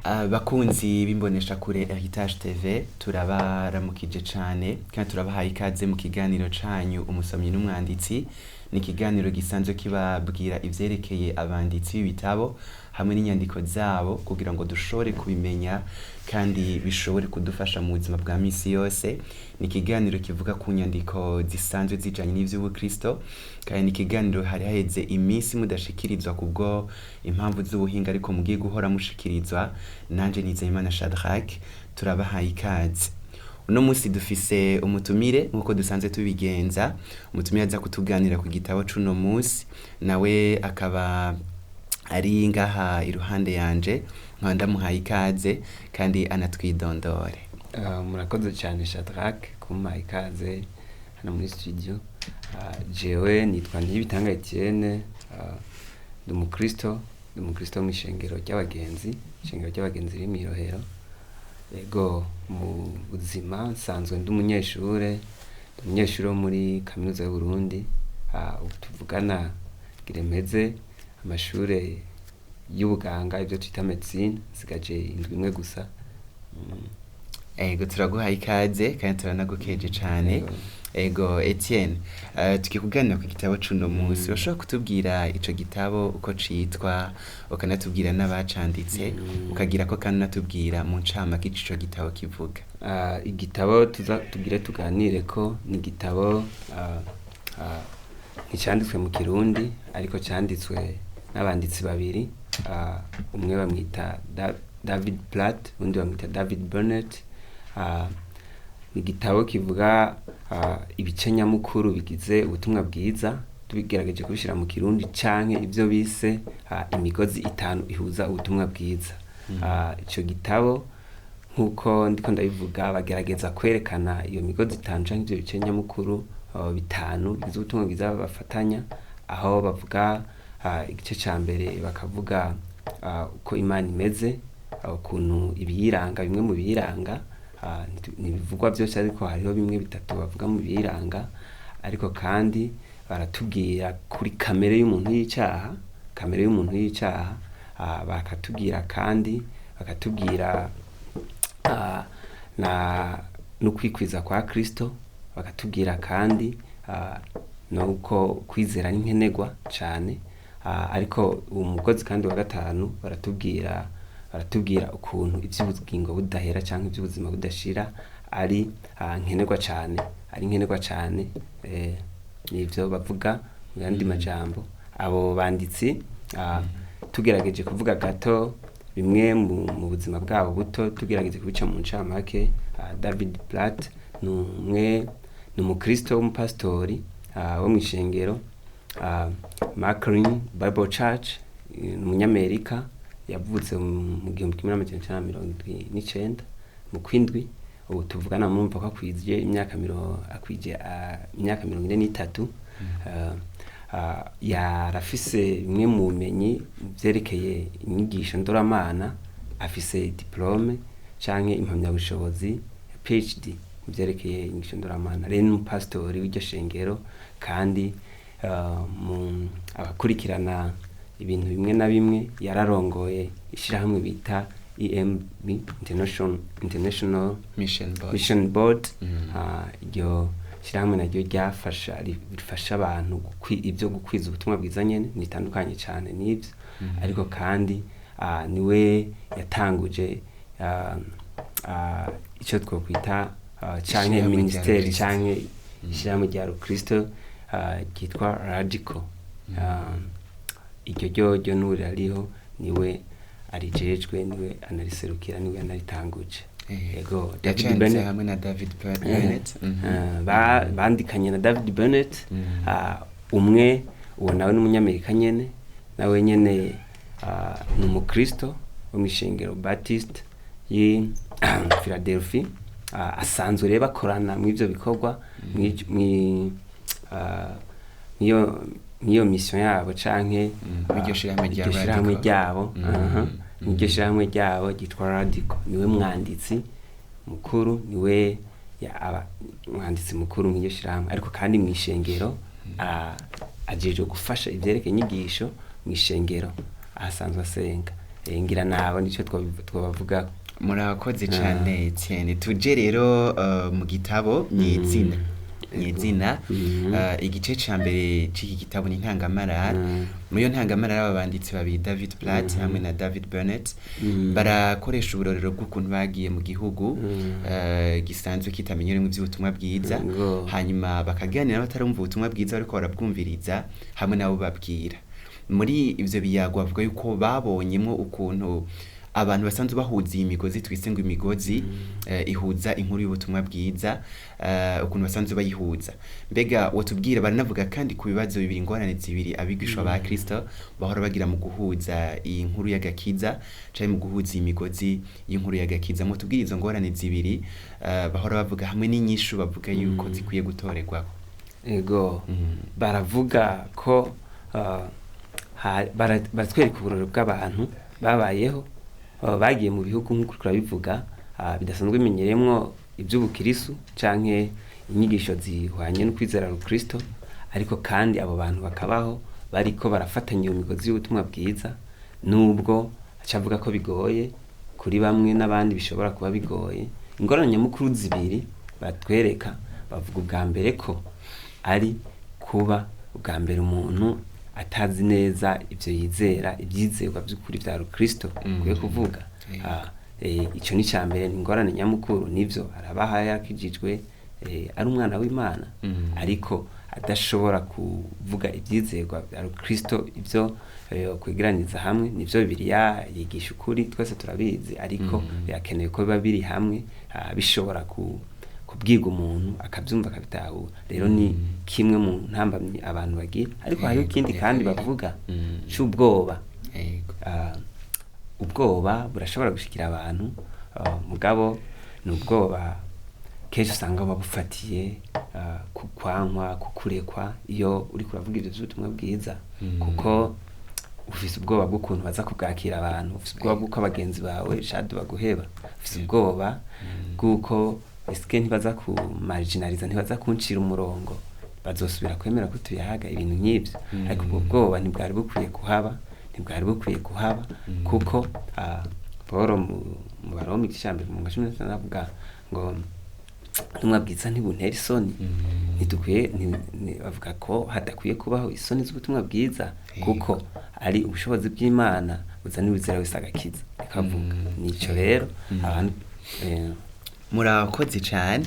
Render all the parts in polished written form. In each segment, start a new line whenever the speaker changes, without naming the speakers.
Abakunzi b'imboneshakure Heritage TV, turabaramukije cane kandi turabahaye ikaze mu kiganiro canyu Umusomyi n'Umwanditsi. Ni ikiganiro gisanzwe kibabwira ivyerekeye abanditsi b'ibitabo hamwe n'inyandiko zabo kugira ngo dushobore kubimenya kandi bishobore kudufasha mu buzima bwa misi yose. Ni ikiganiro kivuga ku nyandiko zisanzwe zijanye n'ivy'ubukristo, kandi ni ikiganiro hari haheze iminsi mudashikirizwa kubwo impamvu z'ubuhinga, ariko mugiye guhora mushikirizwa nanje Nizeyimana Shadrack. Turabahaye ikaze. Uno musi dufise umutumire nk'uko dusanzwe tubigenza, umutumire aza kutuganira ku gitabo c'uno musi, nawe akaba ari ngaha iruhande yanje, nkaba ndamuhaye ikaze kandi anatwidondore.
Murakoze cyane Shadrack kumpa ikaze hano muri studio. Jewe nitwa Niyibitanga Etienne, ndi umukristo mw'ishengero ry'abagenzi, ishengero ry'abagenzi riri mw'irohero. Ego, mu buzima nsanzwe ndi umunyeshure wo muri kaminuza y'Uburundi. Ubu tuvugana ngira mpeze amashure y'ubuganga, ivyo twita medecine, nsigaje indwi imwe gusa.
Ego, turaguhaye ikaze kandi turanagukeje cane.
Ego.
Ego Etienne, tugiye kuganira ku gitabo c'uno musi. Urashobora kutubwira ico gitabo uko citwa, ukanatubwira n'abacanditse, ukagirako kandi unatubwira mu ncamake ico ico gitabo kivuga?
Igitabo tuza tugire tuganireko ni igitabo nticanditswe mu Kirundi, ariko canditswe n'abanditsi babiri. Umwe bamwita David Platt, uwundi bamwita David Burnett. Ni igitabo kivuga ibice nyamukuru bigize ubutumwa bwiza, tubigerageje kubishira mu Kirundi, canke ivyo bise imigozi itanu ihuza ubutumwa bwiza. Ico gitabo, nk'uko ndiko ndabivuga, bagerageza kwerekana iyo migozi itanu canke ivyo bice nyamukuru bitanu bigize ubutumwa bwiza bafatanya, aho bavuga igice ca mbere, bakavuga uko Imana imeze, ukuntu ibiyiranga, bimwe mu biyiranga. Ntibivugwa vyose, ariko hariho bimwe bitatu bavuga mu biyiranga. Ariko kandi baratubwira kuri kamere y'umuntu y'icaha, kamere y'umuntu y'icaha. Bakatubwira kandi bakatubwira na n'ukwikwiza kwa Kristo, bakatubwira kandi nuko kwizera ari nkenerwa cane. Ariko uwo mugozi kandi wa gatanu, baratubwira ukuntu ivy'ubugingo budahera canke ivy'ubuzima budashira ari nkenerwa cane, ari nkenerwa cane. Nivyo bavuga mu yandi majambo abo banditsi. Tugerageje kuvuga gato bimwe mu buzima bwabo buto, tugerageje kubica mu ncamake, David Platt ni umwe, ni umukristo w'umupasitori wo mw'ishengero McLean Bible Church, ni umunyamerika yavutse mu 1979 mu kwindwi. Ubu tuvugana murumva ko akwije imyaka akwije imyaka 43. Yarafise bimwe mu bumenyi vyerekeye inyigisho ndoramana, afise diplome canke impamyabushobozi ya PhD mu vyerekeye inyigisho ndoramana. Rero ni umupasitori w'iryo shengero, kandi mu abakurikirana ibintu bimwe na bimwe yararongoye ishirahamwe bita EMB, International
Mission Board.
Mission Board. Iryo shirahamwe naryo ryafasha, rifasha abantu ivyo gukwiza ubutumwa bwiza nyene, ntitandukanye cane n'ivyo. Ariko kandi niwe yatanguje ico twokwita canke
Ishirahamwe rya
ministeri
Rukristo.
canke ishirahamwe rya Rukristo ryitwa Radical. Iryo ryoryo n'ubu rirariho, niwe arijejwe, niwe anariserukira, niwe anaritanguje. Ego, David
Yacanditse
Bennett
hamwe na David Burnett.
Bandikanye na David Burnett. Umwe uwo nawe n'umunyamerika nyene, nawe nyene ni umukristo wo mw'ishengero Baptist y'i Philadelphia. Asanzwe rero bakorana mw'ivyo bikorwa, mw'iyo mission yabo canke
Mw'iryo shirahamwe rya
iryo shirahamwe
Radical.
ryabo. Aha, mw'iryo shirahamwe ryabo ryitwa Radical, niwe mwanditsi mukuru, niwe aba umwanditsi mukuru mw'iryo shirahamwe. Ariko kandi mw'ishengero ajejwe gufasha ivyerekeye inyigisho mw'ishengero aho asanzwe asenga. Ngira nabo nico twobavugako.
Murakoze cane Etienne. Tuje rero mu gitabo nyezina. Nyezina, igice ca mbere c'iki gitabo ni intangamarara. Muri iyo ntangamarara aba banditsi babiri David Platt hamwe na David Burnett barakoresha uburorero bw'ukuntu bagiye mu gihugu gisanzwe kitamenyerewe ivy'ubutumwa bwiza, hanyuma bakaganira n'abatarumva ubutumwa bwiza bariko barabwumviriza hamwe nabo babwira. Muri ivyo biyago bavuga yuko babonyemwo ukuntu abantu basanzwe bahuza iyi migozi twise ngo imigozi ihuza inkuru y'ubutumwa bwiza, ukuntu basanzwe bayihuza. Mbega wotubwira, baranavuga kandi ku bibazo bibiri, ingorane zibiri abigishwa ba Kristo bahora bagira mu guhuza iyi nkuru y'agakiza canke mu guhuza iyi migozi y'inkuru y'agakiza. Mwotubwira izo ngorane zibiri bahora bavuga hamwe n'inyishu bavuga yuko zikwiye gutorerwako.
Ego, baravuga ko baratwereka uburorero bw'abantu babayeho, bagiye mu bihugu nk'uko turabivuga, bidasanzwe bimenyereyemwo ivy'ubukirisu canke inyigisho zihwanye no kwizera Rukristo, ariko kandi abo bantu bakabaho bariko barafatanya iyo migozi y'ubutumwa bwiza, nubwo aca avuga ko bigoye kuri bamwe n'abandi bishobora kuba bigoye. Ingorane nyamukuru zibiri batwereka, bavuga ubwa mbere ko ari kuba ubwa mbere umuntu atazi neza ivyo yizera, ivyizerwa vy'ukuri vya Rukristo ukwiye kuvuga. Ico ni ica mbere, ni ingorane nyamukuru. Nivyo arabaha yakijijwe, ari umwana w'Imana, ariko adashobora kuvuga ivyizerwa vya Rukristo, ivyo kwegeraniza hamwe. Nivyo Bibiliya yigisha ukuri, twese turabizi, ariko birakenewe ko biba biri hamwe, bishobora kubwirwa umuntu akavyumva akabitahura. Rero ni kimwe mu ntambamyi abantu bagira, ariko hariho ikindi kandi bavuga c'ubwoba. Ubwoba burashobora gushikira abantu, mugabo ni ubwoba kenshi usanga buba bufatiye ku kwankwa, ku kurekwa iyo uriko uravuga ivyo vy'ubutumwa bwiza, kuko ufise ubwoba bw'ukuntu baza kubwakira abantu, ufise ubwoba bw'uko abagenzi bawe shadu baguheba, ufise ubwoba bw'uko eske ntibaza kumarginaliza, ntibaza kuncira umurongo, bazosubira kwemera ko tuyaga, ibintu nk'ivyo. Ariko ubwo bwoba ntibwari bukwiye kuhaba, ntibwari bukwiye kuhaba, kuko Paul mu Baroma igice ca mbere mu 16 avuga ngo ubutumwa bwiza ntibuntera isoni. Ntidukwiye, bavuga ko hadakwiye kubaho isoni z'ubutumwa bwiza, kuko ari ubushobozi bw'Imana buzana uwizera wese agakiza. Niko avuga. Nico rero abantu
Murakoze cane.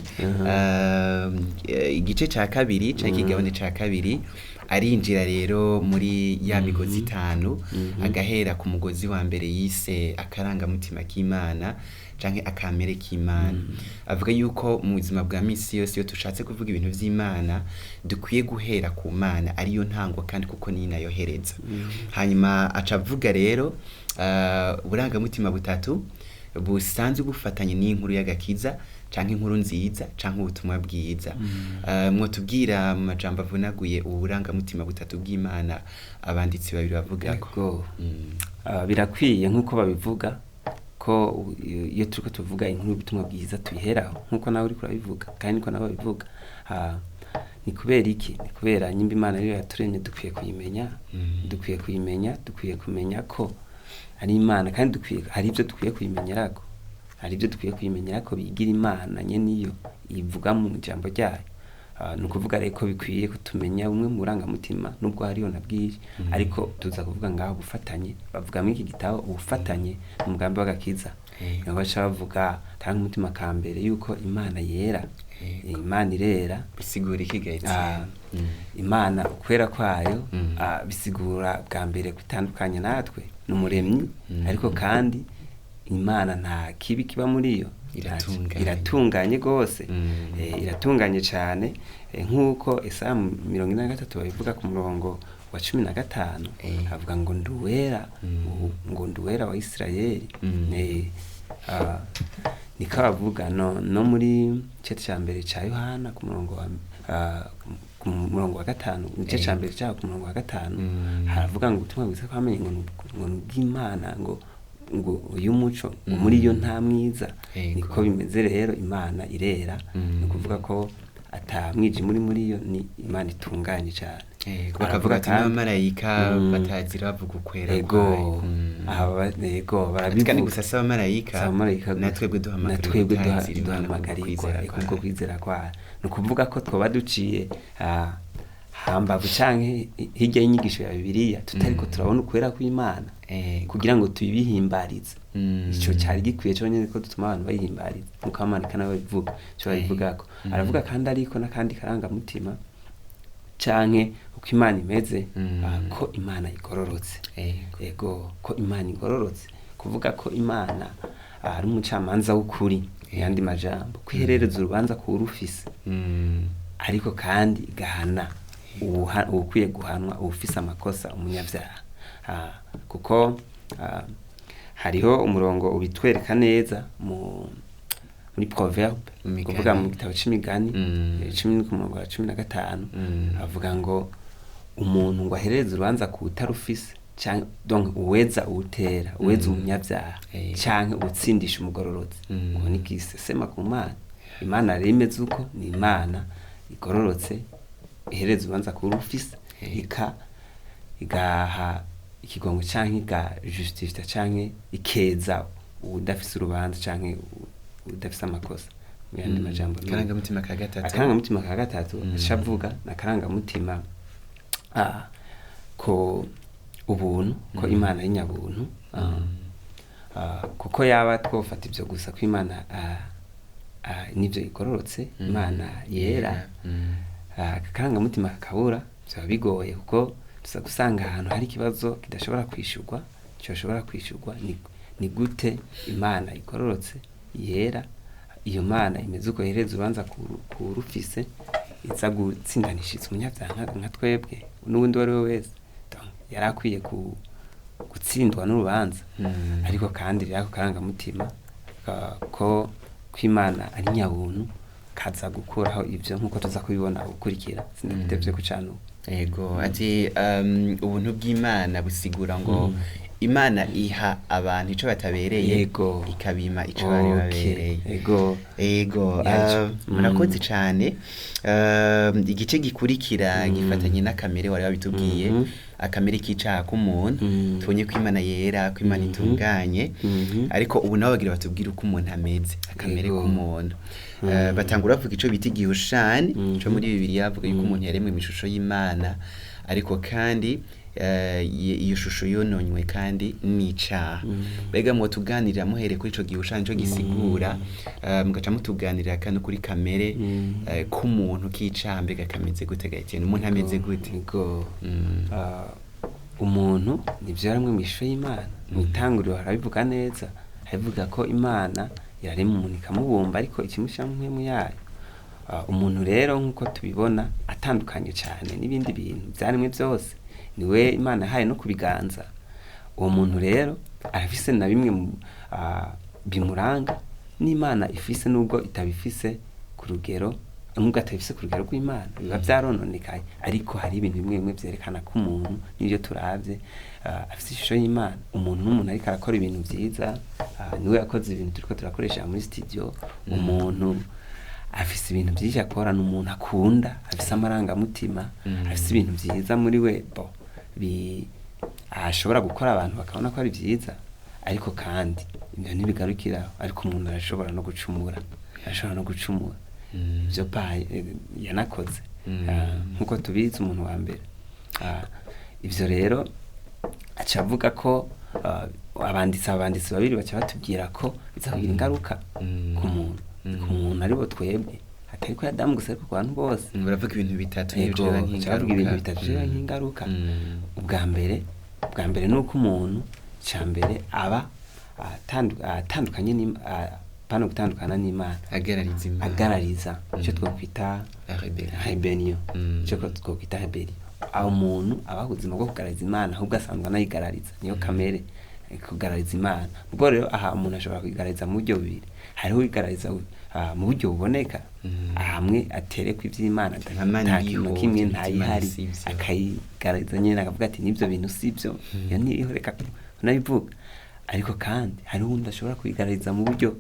Igice ca kabiri canke ikigabane ca kabiri arinjira rero muri ya migozi itanu, agahera ku mugozi wa mbere yise akarangamutima k'Imana canke akamere k'Imana. Avuga yuko mu buzima bwa misi yose iyo dushatse kuvuga ibintu vy'Imana dukwiye guhera ku Mana ariyo ntango kandi kuko niyo inayohereza. Hanyuma aca avuga rero uburangamutima butatu busanzwe bufatanye n'inkuru y'agakiza canke inkuru nziza canke ubutumwa bwiza. Mwotubwira mu majambo avunaguye uburangamutima butatu bw'Imana abanditsi babiri bavugako.
Ego. Birakwiye nk'uko babivuga ko iyo turiko tuvuga inkuru y'ubutumwa bwiza tuyiheraho, nk'uko nawe uriko urabivuga kandi niko nabo babivuga. Ni kubera iki? Ni kubera nyimba Imana ariyo yaturemye dukwiye kuyimenya, dukwiye kuyimenya, dukwiye kumenya ko ari Imana, kandi dukwiye, hari ivyo dukwiye kuyimenyerako, hari ivyo dukwiye kuyimenyerako bigira Imana nyene iyo ivuga mu ijambo ryayo. Ni ukuvuga rero ko bikwiye ko tumenya bumwe mu burangamutima, nubwo hariho na bwinshi, ariko tuza kuvuga ngaho ubufatanye. Bavuga muri iki gitabo ubufatanye n'umugambi w'agakiza. Niho baca bavuga akarangamutima ka mbere yuko Imana yera. Imana irera.
Bisigura iki ga Etienne?
Imana ukwera kwayo, bisigura bwa mbere kwitandukanya natwe, ni umuremyi, ariko kandi Imana nta kibi kiba muri yo.
Iratunganye.
Iratunganye rwose. Iratunganye cane, nk'uko Esaya 43 babivuga ku murongo wa 15, avuga ngo nduwera, ngo nduwera wa Isirayeli. Niko bavuga no muri igice ca mbere ca Yohana ku murongo wa ku murongo wa 5, igice ca mbere caho ku murongo wa 5, haravuga ngo ubutumwa bwiza twamenye ngo ni ubw'Imana, ngo uyu muco ngo muri yo nta mwiza. Niko bimeze rero, Imana irera. Ni ukuvuga ko ata mwijima uri muri yo, ni Imana itunganye cane.
Yego, bakavuga ati
Aravuga kandi-
n'abamarayika
Mm.
batazira bavuga ukwera
Ego,
kwayo. Mm.
ego
Ati kandi
barabivuga.
gusa si abamarayika,
Si abamarayika gusa.
natwebwe duhamagarirwa
Natwebwe
gutazira Imana kubwo
duhamagarirwa
kwizera
kubwo
kwayo.
kwizera kwayo. Ni ukuvuga ko twoba duciye hambavu canke hirya y'inyigisho ya Bibiliya tutariko turabona ukwera kw'Imana
Ego.
kugira ngo tubihimbarize. Ico cari gikwiye conyene ko dutuma abantu bayihimbariza nkuko abamarayika nabo babivuga, ico babivugako. Aravuga kandi ariko n'akandi karangamutima canke uko Imana imeze, ko Imana igororotse.
Ego.
Ego, ko Imana igororotse, kuvuga ko Imana ari umucamanza w'ukuri, yandi majambo ko iherereza urubanza ku rufise, ariko kandi igahana uwukwiye guhanwa, uwufise amakosa, umunyavyaha. Kuko hariho umurongo ubitwereka neza muri proverbe,
Imigani.
kuvuga mu gitabo c'imigani, 10 ku murongo wa 15, avuga ngo umuntu ngo aherereze urubanza ku utarufise, canke donc uweza uwutera, uweza umunyavyaha, canke uwutsindisha umugororotsi, ngo ni igisesema ku Mana. Imana rero imeze uko, ni Imana igororotse, iherereza urubanza ku urufise, igaha ikigongo canke igajustifya canke ikeza uwudafise urubanza canke uwudafise amakosa. Mu yandi majambo ni
Akarangamutima ka gatatu.
Akarangamutima ka gatatu aca avuga ni akarangamutima ko ubuntu, ko Imana ari nyabuntu, kuko yaba twofata ivyo gusa ko Imana nivyo igororotse, Imana yera, akarangamutima kakabura, vyaba bigoye kuko tuza gusanga ahantu hari ikibazo kidashobora kwishurwa, coshobora kwishurwa ni gute Imana igororotse yera, iyo Mana imeze uko ihereza urubanza ku rufise, iza gutsindanishiriza umunyavyaha nka twebwe n'uwundi uwo ari we wese. Donc, yari akwiye gutsindwa n'urubanza. Ariko kandi rero ako karangamutima ko kw'Imana ari nyabuntu kaza gukuraho ivyo nkuko tuza kubibona ukurikira, sindabitevye kucanuka.
Ego, ati ubuntu bw'Imana busigura ngo Imana iha abantu ico batabereye, ikabima ico bari babereye. Ego, murakoze cane. Igice gikurikira gifatanye n'akamere wari wabitubwiye, akamere k'icaha k'umuntu, tubonye ko Imana yera, ko Imana itunganye, ariko ubu nabo bagira batubwire uko umuntu ameze, akamere k'umuntu. Batangura bavuga ico bita igihushani, co muri Bibiliya bavuga yuko umuntu yaremwe mw'ishusho y'Imana, ariko kandi iyo shusho yononywe kandi n'icaha. Mbega mwotuganirira muhereye kuri ico gihushani ico gisigura, mugaca mutuganirira kandi kuri kamere k'umuntu k'icaha, mbega kameze gute ga Etienne? Umuntu ameze gute?
Ego. Umuntu nivyo yaremwe mw'ishusho y'Imana. Mw'itanguriro harabivuga neza, harabivuga ko Imana yarema umuntu ikamubumba ariko ikimushiramwo impwemu yayo. Umuntu rero nkuko tubibona atandukanye cane n'ibindi bintu vyaremwe vyose, niwe Imana yahaye no kubiganza. Uwo muntu rero arafise na bimwe bimuranga n'Imana ifise, nubwo itabifise ku rugero, nubwo atabifise ku rugero rw'Imana, biba vyarononekaye, ariko hari ibintu bimwe bimwe vyerekana ko umuntu n'ivyo turavye afise ishusho y'Imana. Umuntu n'umuntu ariko arakora ibintu vyiza, niwe yakoze ibintu turiko turakoresha muri studio. Umuntu afise ibintu vyinshi akora, ni umuntu akunda, afise amarangamutima, afise ibintu vyiza muri we bo bi ashobora gukora abantu bakabona ko ari vyiza, ariko kandi ibyo ntibigarukiraho, ariko umuntu arashobora no gucumura, arashobora no gucumura. Ivyo yanakoze, nkuko tubizi umuntu wa mbere. Ivyo rero aca avuga ko abanditsi babiri baca batubwira ko biza kugira ingaruka ku muntu, ku muntu aribo twebwe, atari ko Adamu gusa ariko ku bantu bose.
Baravuga ibintu bitatu
Ego,
biba
baca bavuga ibintu
nk'ingaruka.
bitatu biba nk'ingaruka. Ubwa mbere ni uko umuntu ca mbere aba atandukanye pano gutandukana n'Imana,
agarariza Imana,
agarariza ico twokwita
La rebellion.
rebellion, ico twokwita rebellion. Aho umuntu aba ubuzima bwo kugarariza Imana, ahubwo asanzwe anayigarariza, niyo kamere kugarariza Imana. Ubwo rero aha umuntu ashobora kuyigarariza mu buryo bubiri. Hariho uyigarariza mu buryo buboneka, hamwe aterekwa ivy'Imana,
Nka Mana
nta kintu na
iriho,
kimwe
ivyo Imana
ntayihari,
si ivyo.
akayigarariza nyene akavuga ati n'ivyo bintu sivyo, iyo ntiriho reka nabivuga. Ariko kandi hariho uwundi ashobora kuyigarariza mu buryo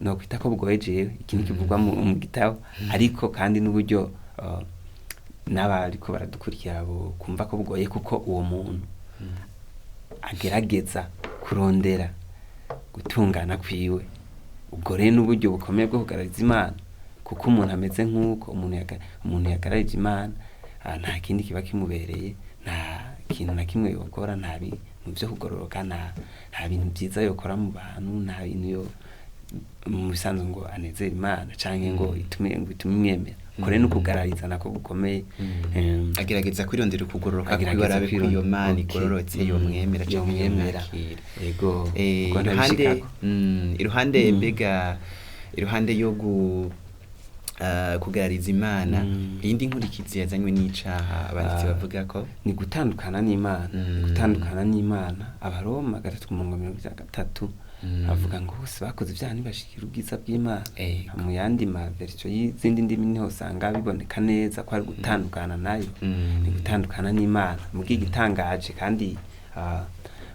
nokwita ko bugoye jewe, iki ntikivugwa mu gitabo, ariko kandi n'uburyo N'abariko baradukurikira bo kumva ko bugoye, kuko uwo muntu agerageza kurondera gutungana kwiwe. Ubwo rero n'uburyo bukomeye bwo kugarariza Imana, kuko umuntu ameze nk'uko umuntu yagararije Imana, nta kindi kiba kimubereye, nta kintu na kimwe yokora, nta bintu vyo kugororoka, nta bintu vyiza yokora mu bantu, nta bintu yo mu bisanzwe ngo anezere Imana canke ngo itume, ngo itume imwemera. Uko rero n'ukugarariza nako gukomeye.
Agerageza kwirondera ukugororoka kwiwe,
Agerageza
arabe ko iyo
kwirondera.
Mana igororotse yomwemera canke
Yomwemera.
yomwakira.
Ego. Kuko
Iruhande
ntabishikako.
Iruhande mbega iruhande yo kugarariza Imana, iyindi nkurikizi yazanywe n'icaha abanditsi bavuga ko
Ni gutandukana n'Imana. Gutandukana n'Imana, Abaroma 3:23 avuga ngo bose bakoze ibyaha ntibashikira ubwiza bw'Imana. Mu yandi ma version y'izindi ndimi niho usanga biboneka neza ko ari gutandukana nayo. Ni gutandukana n'Imana. Muga igitangaje kandi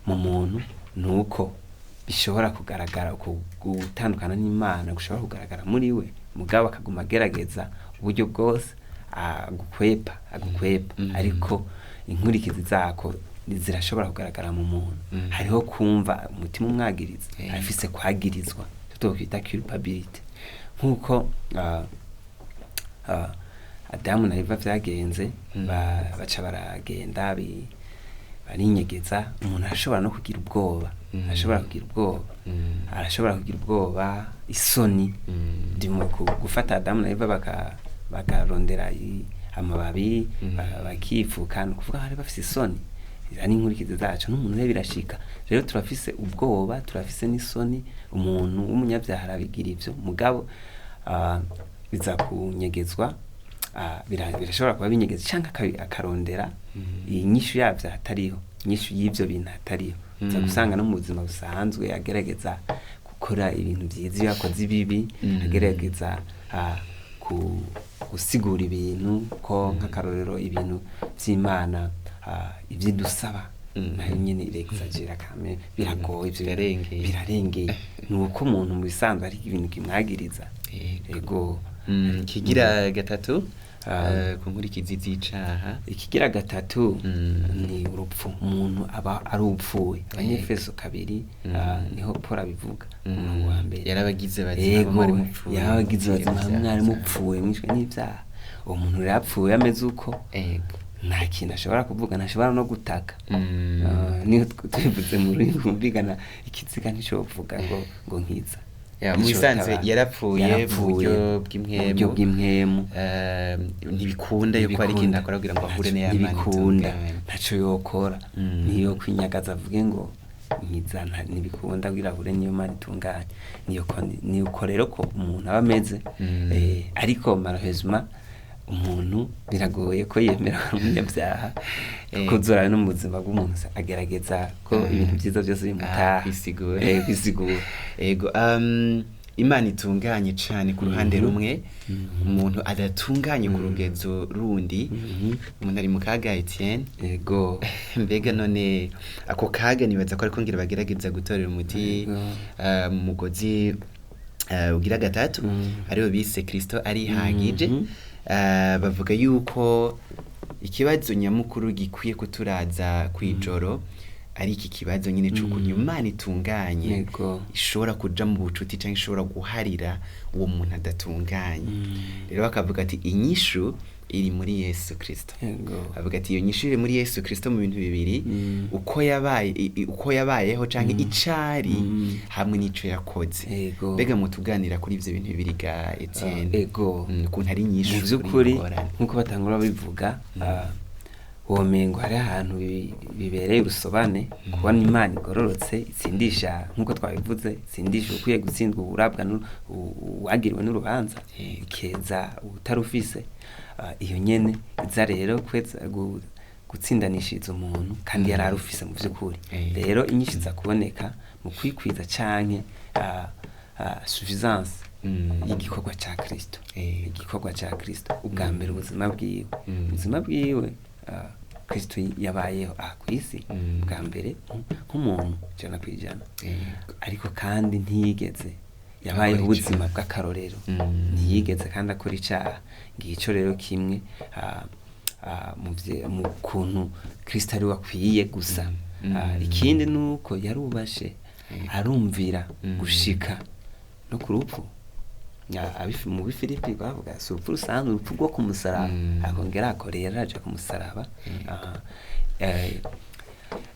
mu muntu ni uko bishobora kugaragara, uko gutandukana n'Imana gushobora kugaragara muri we, mugabo akaguma agerageza uburyo bwose agukwepa, agukwepa, ariko inkurikizi zako zirashobora kugaragara mu muntu. Hariho kumva umutima umwagiriza, afise kwagirizwa, icyo twokwita culpability, nk'uko Adamu na Eva vyagenze. Baca baragenda barinyegeza. Umuntu arashobora no kugira ubwoba, arashobora kugira ubwoba, arashobora kugira ubwoba, isoni. Ndimo gufata Adamu na Eva bakarondera amababi, bakifuka, ni ukuvuga bari bafise isoni. Iza ni inkurikizi zacu n'umuntu rero birashika. Rero turafise ubwoba, turafise n'isoni. Umuntu w'umunyabyaha arabigira ivyo, mugabo biza kunyegezwa, birashobora kuba binyegeza canke akarondera inyishu yavyo atariho, inyishu y'ivyo bintu atariho. Uza gusanga no mu buzima busanzwe agerageza gukora ibintu vyiza iyo yakoze ibibi, agerageza gusigura ibintu ko nk'akarorero ibintu vy'Imana, ivyidusaba nayo nyene irexagera kame, biragoye ivyo bintu.
Birarengeye.
Birarengeye. Ni uko umuntu mu bisanzwe ari ibintu kimwagiriza. Ego.
Kigira gatatu, ku nkurikizi z'icaha.
Ikigira gatatu ni urupfu. Umuntu aba ari upfuye. Abanyefeso 2, niho Paul abivuga, umurongo wa mbere.
Yarabagize bazima, mwari mupfuye.
Yarabagize bazima,
Ivyaha.
mwari mupfuye mwishwe n'ivyaha. Uwo muntu rero apfuye ameze uko, nta kintu ashobora kuvuga, ntashobora no gutaka. Niyo tubivuze mu rurimi rwumvikana, ikiziga nticovuga ngo nkiza.
Ya, mu bisanzwe
Nticotabara.
yarapfuye mu
Yarapfuye
buryo
mu
bw'impwemu.
buryo bw'impwemu.
Ntibikunda yuko hari ikintu akora kugira ngo ahure n'aya Mana
Ntibikunda.
itunganye.
Ntaco yokora. Niyo kwinyagaza avuge ngo nkiza, ntibikunda kugira ahure n'iyo Mana itunganye. Niyo ko rero ko umuntu aba ameze. Ariko malheureusement umuntu biragoye ko yemera ko ari umunyabyaha, kuko uzora no mu buzima bw'umuntu agerageza ko ibintu vyiza vyose bimutaha.
Kwisigura.
Kwisigura.
Ego, Imana itunganye cane ku ruhande rumwe, umuntu adatunganye ku rugezo rundi, umuntu ari mu kaga, Etienne.
Ego.
Mbega none ako kaga nibaza ko ariko ngira bagerageza gutorera umuti mu mugozi ugira gatatu, ariwo bise Kristo arihagije. Bavuga yuko ikibazo nyamukuru gikwiye kuturaza kw'ijoro ari iki kibazo nyine c'ukuntu Imana itunganye ishobora kuja mu bucuti canke ishobora guharira uwo muntu adatunganye. Rero bakavuga ati inyishu iri muri Yesu Kristo. Avuga ati iyo nyishu iri muri Yesu Kristo mu bintu bibiri: uko yabaye, uko yabayeho canke icari, hamwe n'ico yakoze. Mbega mutuganira kuri ivyo bintu bibiri ga Etienne?
Ego.
Ukuntu ari inyishu
Mu
kuri
vy'ukuri,
iyo ngorane.
nk'uko batangura babivuga, womengo hari ahantu bibereye urusobane kubona Imana igororotse itsindisha, nk'uko twabivuze, itsindisha ukwiye gutsindwa, uburabwa uwagiriwe n'urubanza, ikeza utarufise. Iyo nyene iza rero kweza gutsindanishiriza umuntu kandi yari arufise mu vy'ukuri. Rero inyishu iza kuboneka mu kwikwiza canke suffisance y'igikorwa ca Kristo. Igikorwa ca Kristo ubwa mbere, ubuzima bwiwe. Ubuzima bwiwe, Kristo yabayeho aha kw'isi bwa mbere nk'umuntu 100%. Ariko kandi ntiyigeze yabayeho
Akora
ubuzima
icaha.
bw'akarorero, ntiyigeze kandi akora icaha. Ngico rero kimwe. mu kuntu Kristo ari we akwiye gusa. Ikindi nuko yarubashe, arumvira gushika no ku rupfu. Mu Bifilipi bavuga si urupfu rusanzwe, urupfu rwo ku musaraba. Akongera akorera aja ku musaraba.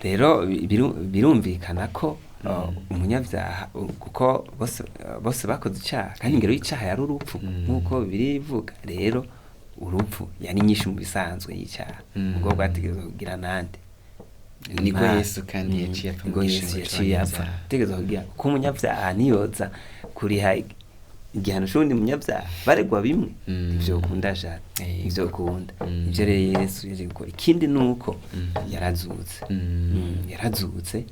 Rero birumvikana ko umunyabyaha, kuko bose bakoze icaha, kandi ingero y'icaha yari urupfu, nk'uko Bibiliya ivuga. Rero urupfu yari nyinshi mu bisanzwe y'icaha, ubwo bwategerezwa kugira nande?
Niko
Imana.
Yesu kandi yaciye apfa mu
Niko Yesu
gishingo
yaciye apfa.
c'abanyabyaha.
Ategerezwa kugira, kuko umunyabyaha niyoza kuriha igihano c'uwundi munyabyaha baregwa bimwe, ivyo ukunda jana, ivyo ukunda. Ivyo rero Yesu yaje gukora. Ikindi nuko yarazutse. Yarazutse,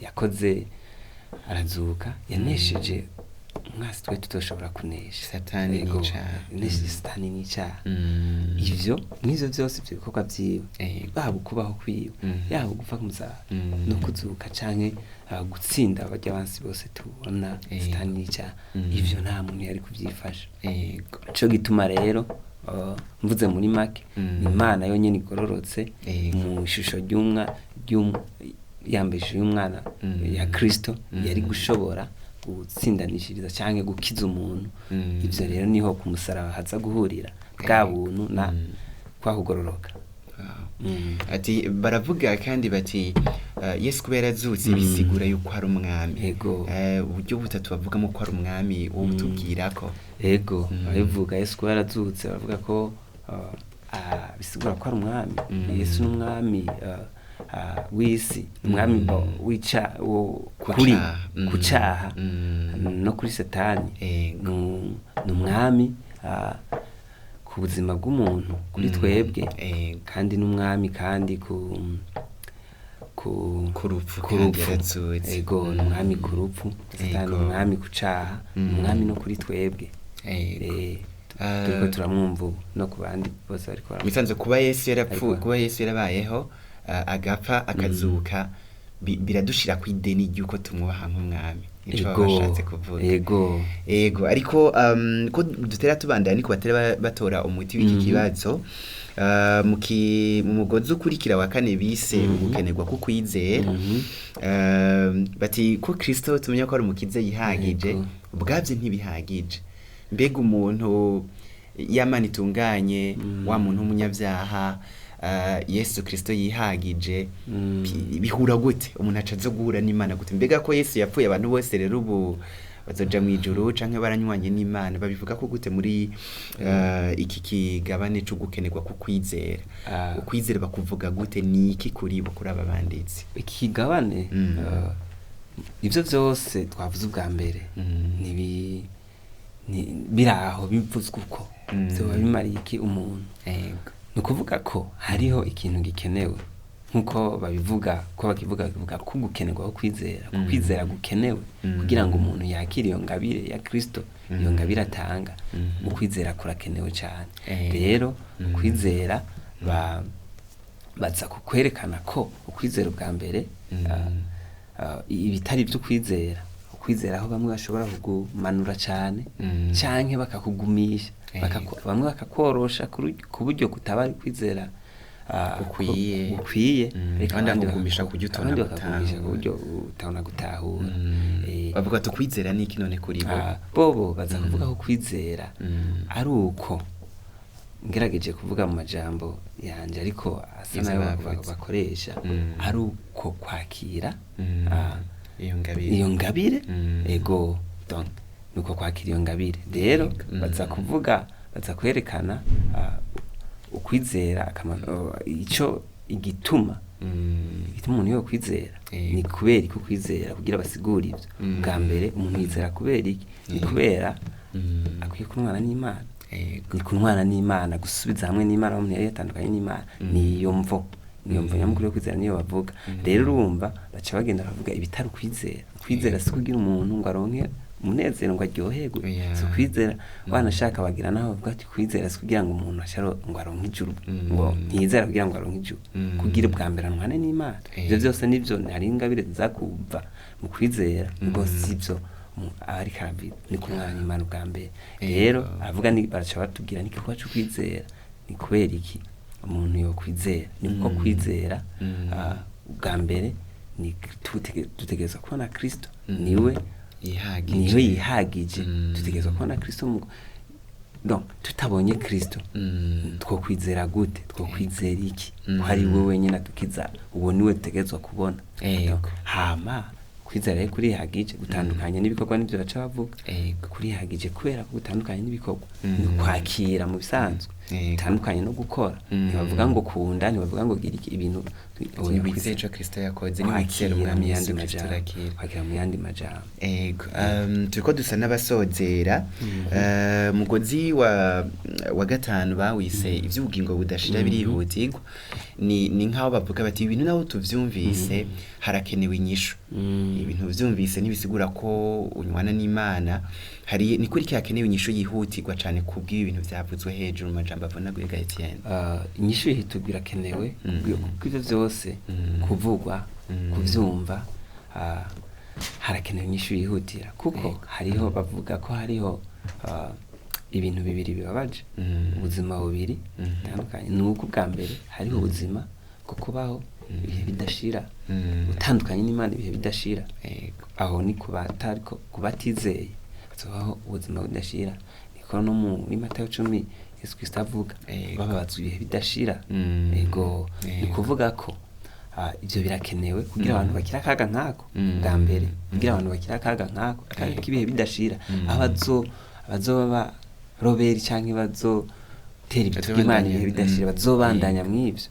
yakoze arazuka, yanesheje umwasi twe tutoshobora kunesha.
Satani
Yego,
n'icaha.
yanesheje Satani n'icaha. Ivyo n'ivyo byose, ivyo bikorwa vyiwe, baba ukubaho kwiwe, yaba ugupfa ku musaraba no kuzuka, canke gutsinda barya bansi bose tubona, Satani n'icaha, ivyo nta muntu yari kuvyifasha. Nico gituma rero, mvuze muri make, Imana yonyene igororotse mu ishusho ry'umwa yambaye ishusho y'umwana ya Kristo, yari gushobora gutsindanishiriza canke gukiza umuntu. Ivyo rero niho ku musaraba haza guhurira bwa buntu na kwa kugororoka.
Wow. Ati baravuga kandi bati Yesu kuba yarazutse bisigura yuko ari umwami.
Ego.
Uburyo butatu bavugamo ko ari umwami, wowe utubwirako.
Ego, barabivuga. Yesu kuba yarazutse, baravuga ko bisigura ko ari umwami. Yesu ni umwami w'isi, umwami wica
Ku
kuri
caha.
ku caha no kuri Satani. Ni umwami ku buzima bw'umuntu, kuri twebwe, kandi n'umwami kandi ku
Ku rupfu
ku
kandi
rupfu.
yarazutse.
Ego, ni umwami ku rupfu Satani, umwami ku caha, umwami no kuri twebwe. Turiko turamwumva ubu no ku bandi bose bariko baramwumva.
Misanzwe kuba Yesu yarapfuye,
Ariko
kuba Yesu yarabayeho, agapfa akazuka, biradushira ku ideni ry'uko tumwubaha nk'umwami. Nico baba bashatse kuvuga.
Ego.
Ego, ariko ko dutera tubandanya, niko batera batora umuti w'iki kibazo. Mu mugozi ukurikira wa kane bise ugukenerwa ko kwizera. Bati ko Kristo tumenya ko ari umukiza yihagije, ubwabyo ntibihagije. Mbega umuntu yamana itunganye, wa muntu w'umunyabyaha, Yesu Kristo yihagije, bihura gute? Umuntu aca aza guhura n'Imana gute? Mbega ko Yesu yapfuye, abantu bose rero ubu bazoja mu ijuru canke baranywanye n'Imana? Babivuga ko gute muri iki kigabane co gukenerwa ku kwizera? Ukwizera bakuvuga gute? Ni iki kuri bo, kuri aba banditsi?
Ikigabane, ivyo vyose twavuze ubwa mbere, biraho bivuzwe uko, vyoba bimariye iki umuntu? Ni ukuvuga ko hariho ikintu gikenewe, nk'uko babivuga, ko bakivuga, bakivuga ko gukenerwa ko kwizera, ko kwizera gukenewe kugira ngo umuntu yakire iyo ngabire ya Kristo, iyo ngabire atanga. Ukwizera kurakenewe cyane. Rero ukwizera baza kukwerekana ko ukwizera ubwa mbere, ibitari by'ukwizera, ukwizera aho bamwe bashobora kugumanura cyane canke bakakugumisha, bamwe bakakworosha ku buryo kutaba ari kwizera
Gukwiye.
gukwiye, ariko
Abandi
abandi
bakakugumisha ku buryo utabona
abandi bakakugumisha ku
gutahura.
buryo utabona gutahura.
Bavuga ati ukwizera ni iki none kuri bo?
Bobo baza kuvuga ko kwizera ari uko, ngerageje kuvuga mu majambo yanje ariko asa
Ivyo
nayo
bavuze.
bakoresha, ari uko kwakira
Iyo ngabire.
iyo ngabire. Ego, donc nuko kwakira iyo ngabire rero, baza kuvuga, baza kwerekana ukwizera akamaro, ico igituma igituma umuntu yo kwizera, ni kubera iki ukwizera, kugira basigure ivyo. Bwa mbere umuntu yizera kubera iki? Ni kubera akwiye kunwana n'Imana. Ni kunwana n'Imana, gusubiza hamwe n'Imana aho umuntu yari yatandukanye n'Imana. Niyo mvo, niyo mvo nyamukuru yo kwizera, niyo bavuga. Rero urumva baca bagenda baravuga ibitari ukwizera. Ukwizera si kugira umuntu ngo aronke umunezero, ngo aryoherwe, si ukwizera. Wanashaka bagira naho bavuga ati kwizera si kugira ngo umuntu asharo ngo aronke ijuru, ngo ntiyizera kugira ngo aronke ijuru, kugira ubwa mbere anwane n'Imana. Ivyo byose nivyo hari ingabire ziza kuva mu kwizera, ngo sivyo aba ariko aravuga, ni kumwana n'Imana ubwa mbere. Rero aravuga ni baraca batubwira n'igikorwa cyo kwizera ni kubera iki. Umuntu yokwizera ni kuko
Mm.
kwizera,
Mm.
ubwa mbere ni dutegerezwa kubona Kristo.
Mm.
Niwe
Yihagije.
Niwe yihagije.
Mm.
Dutegerezwa kubona Kristo mu donc tutabonye Kristo,
Mm.
twokwizera gute? Twokwizera iki?
Mm.
Ko ari we wenyine adukiza, uwo niwe dutegerezwa kubona.
Ego.
Donc, hama kwizera rero kurihagije, gutandukanye n'ibikorwa, n'ibyo baca bavuga.
Ego.
Kurihagije kubera ko gutandukanye n'ibikorwa,
Mm.
ni ukwakira mu bisanzwe,
Ego.
bitandukanye no gukora.
Mm.
Ntibavuga ngo kunda, ntibavuga ngo gira iki, ibintu.
Ati, "Niwizere ico Kristo yakoze, niwizere
Kwakira mu
Umwami
yandi
Yesu Kristo
majambo,
urakira."
kwakira mu yandi majambo.
Ego, turiko dusa n'abasozera. Mugozi wa gatanu bawise ivy'ubugingo budashira birihutirwa. Ni nk'aho bavuga bati ibintu naho tuvyumvise harakenewe inyishu. Ibintu vyumvise ntibisigura ko unywana n'Imana. Hari ni kuri hakenewe inyishu yihutirwa cane kubw'ibi bintu vyavuzwe hejuru mu majambo avunaguye ga Etienne.
Inyishu yihutirwa irakenewe kuko ivyo vyose kuvugwa, kuvyumva, harakenewe inyishu yihutira kuko hariho bavuga ko hariho ibintu bibiri bibabaje, ubuzima bubiri butandukanye. Ni uko ubwa mbere hariho ubuzima bwo kubaho ibihe bidashira, utandukanye n'Imana ibihe bidashira. Aho ni ku batariko, ku batizeye bazobaho ubuzima budashira, niko no muri Matayo 10 Yesu Kristo avuga, bababazwa ibihe bidashira. Ego, ni kuvuga ko ivyo birakenewe kugira abantu bakira akaga nkako. Bwa mbere, kugira abantu bakira akaga nkako, akaga k'ibihe bidashira, aho bazoba roberi canke bazotera ibitugu Imana ibihe bidashira, bazobandanya mw'ivyo.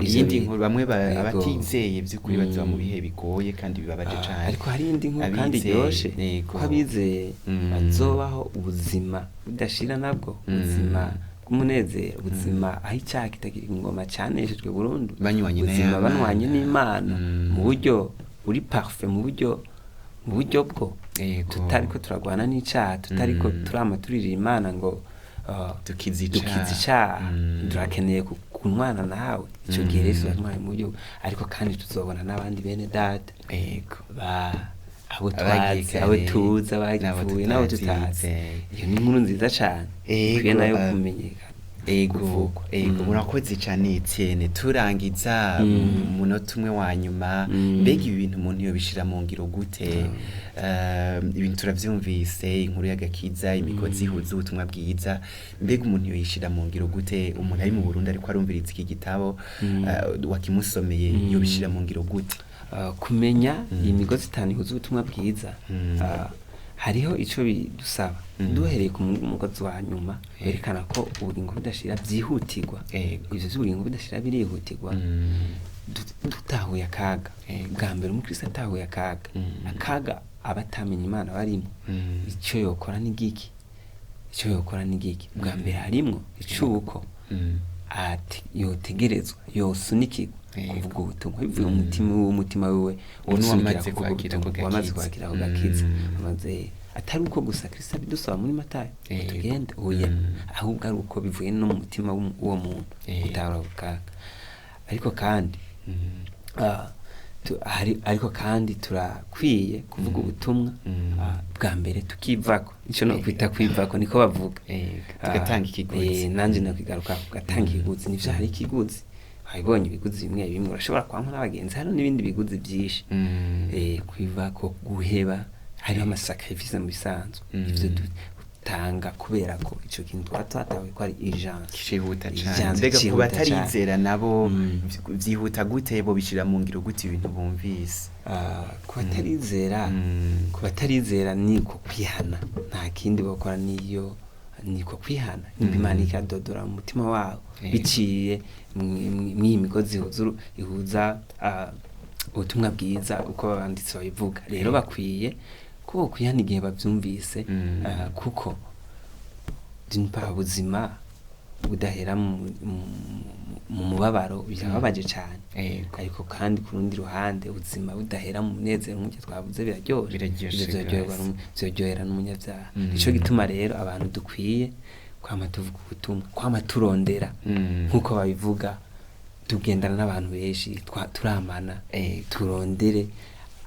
Ivyo
Iyindi nkuru, bamwe abatizeye vy'ukuri bazoba mu bihe bigoye kandi bibabaje cane.
Ariko hari iyindi nkuru kandi
Abizeye,
iryoshe,
yego.
ko abizeye bazobaho ubuzima budashira nabwo, ubuzima bw'umunezero, ubuzima aho icyaha kitagira ingoma, caneshejwe burundu,
Banywanye na
ubuzima
ya Mana.
banywanye n'Imana mu buryo buri parfait, mu buryo bwo tutariko turagwana n'icaha, tutariko turama turirira Imana ngo
Dukize icaha.
dukize icaha. Turakeneye kunywana nawe ico gihe rero turatwara mu buryo, ariko kandi tuzobona n'abandi bene data ba abo
Abagiye
twazi, abo
kare,
tuzi,
n'abo
abapfuye n'abo
tutazi.
tutazi. Iyo ni inkuru nziza cane ikwiye nayo kumenyekana, kuvugwa.
Murakoze cane Etienne. Turangiza, umunota umwe wa nyuma, mbega ibi bintu umuntu yobishira mu ngiro gute? Ibintu turavyumvise, inkuru y'agakiza, imigozi ihuza ubutumwa bwiza, mbega umuntu yoyishira mu ngiro gute? Umuntu ari mu Burundi ariko arumviriza iki gitabo, wakimusomeye, yobishira mu ngiro gute?
Kumenya iyi migozi itanu ihuza ubutumwa bwiza, hariho ico bidusaba. Duhereye ku mugozi wa nyuma werekana ko ubugingo budashira byihutirwa, ivyo vy'ubugingo budashira birihutirwa. Dutahuye akaga, bwa mbere umukristo atahuye akaga, akaga aba atamenya Imana barimo, ico yokora ni giki? Ico yokora ni giki? Bwa mbere harimwo icuko ati yotegerezwa, yosunikirwa kuvuga ubutumwa bivuye mu mutima w'umutima wiwe.
Uwo ni
Usunikira
uwamaze
kuvuga
kwakira
ubutumwa,
ako
uwamaze
gakiza.
kwakira ako gakiza. Amaze, atari uko gusa Kristo abidusaba muri Matayo ngo tugende, oya, ahubwo ari uko bivuye no mu mutima w'uwo muntu gutahura ako kaga. Ariko kandi ariko kandi turakwiye kuvuga ubutumwa, bwa mbere tukivako, ico no kwita kwivako niko bavuga.
Tugatanga ikiguzi.
Nanje nakwigaruka kugatanga ikiguzi, nivyo, hari ikiguzi. Wabibonye ibiguzi bimwe bimwe urashobora kwanka n'abagenzi, hariho n'ibindi biguzi byinshi. Kwivako, guheba, hariho amasacrifice mu bisanzwe, ivyo dutanga kubera ko ico kintu twaba twatahuye ko ari urgence.
Cihuta cane.
Urgence,
Mbega ku
cihuta
batarizera
cane.
nabo, vyihuta gute? Bo bishira mu ngiro gute ibintu bumvise?
Ku batarizera, ku batarizera ni uko kwihana, nta kindi bakora, niyo niko kwihana. Nimba Imana ikadodora mu mutima wabo biciye mw'iyi migozi ihuza ubutumwa bwiza uko abanditsi babivuga rero, bakwiye ko bokwihana igihe bavyumvise, kuko d'une part ubuzima budahera mu mubabaro birababaje cane, ariko kandi ku rundi ruhande ubuzima budahera mu munezero nk'uko twavuze biraryoshe.
Biraryoshe
Ivyo vyoryoherwa
gose.
Vyoryohera n'umunyavyaha. Nico gituma rero abantu dukwiye kwama tuvuga ubutumwa, kwama turondera, nk'uko babivuga, tugendana n'abantu benshi, turamana, turondere.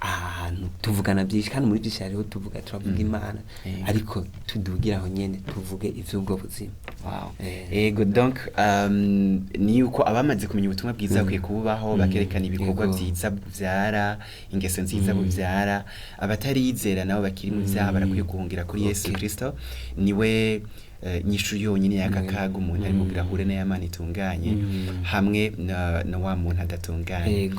Aha hantu tuvugana byinshi, kandi muri byinshi hariho tuvuga, turavuga Imana,
Yego.
ariko tudugira aho nyene tuvuge ivy'ubwo buzima.
Wow. Ego, donc ni yuko abamaze kumenya ubutumwa bwiza bakwiye kububaho, bakerekana ibikorwa vyiza buvyara, ingeso nziza buvyara. Abatarizera nabo bakiri mu vyaha barakwiye guhungira kuri Yesu Kristo, niwe nyishu yonyine y'aka kaga umuntu ari mu birahure n'ayamana itunganye, hamwe na wa muntu adatunganye.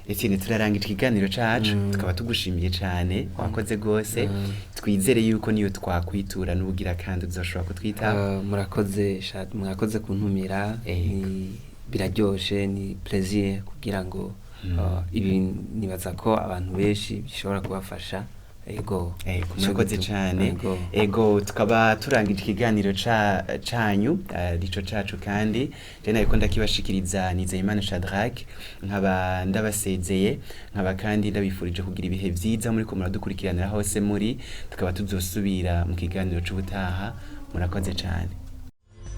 Etienne, turarangije ikiganiro cacu, tukaba tugushimiye cane, wakoze gose. Twizere yuko niyo twakwitura n'ubugira kandi uzoshobora kutwitaba.
Murakoze mwakoze kuntumira. Biraryoshe, ni plaisir kugira ngo ibi nibaza ko abantu benshi bishobora kubafasha. Ego.
Ego,
Ico
murakoze cane.
Ego.
Ego, tukaba turangije ikiganiro canyu, rico cacu, kandi je nariko ndakibashikiriza Nizeyimana Shadrack, nkaba ndabasezeye, nkaba kandi ndabifurije kugira ibihe vyiza muriko muradukurikiranira hose muri. Tukaba tuzosubira mu kiganiro c'ubutaha. Murakoze cane.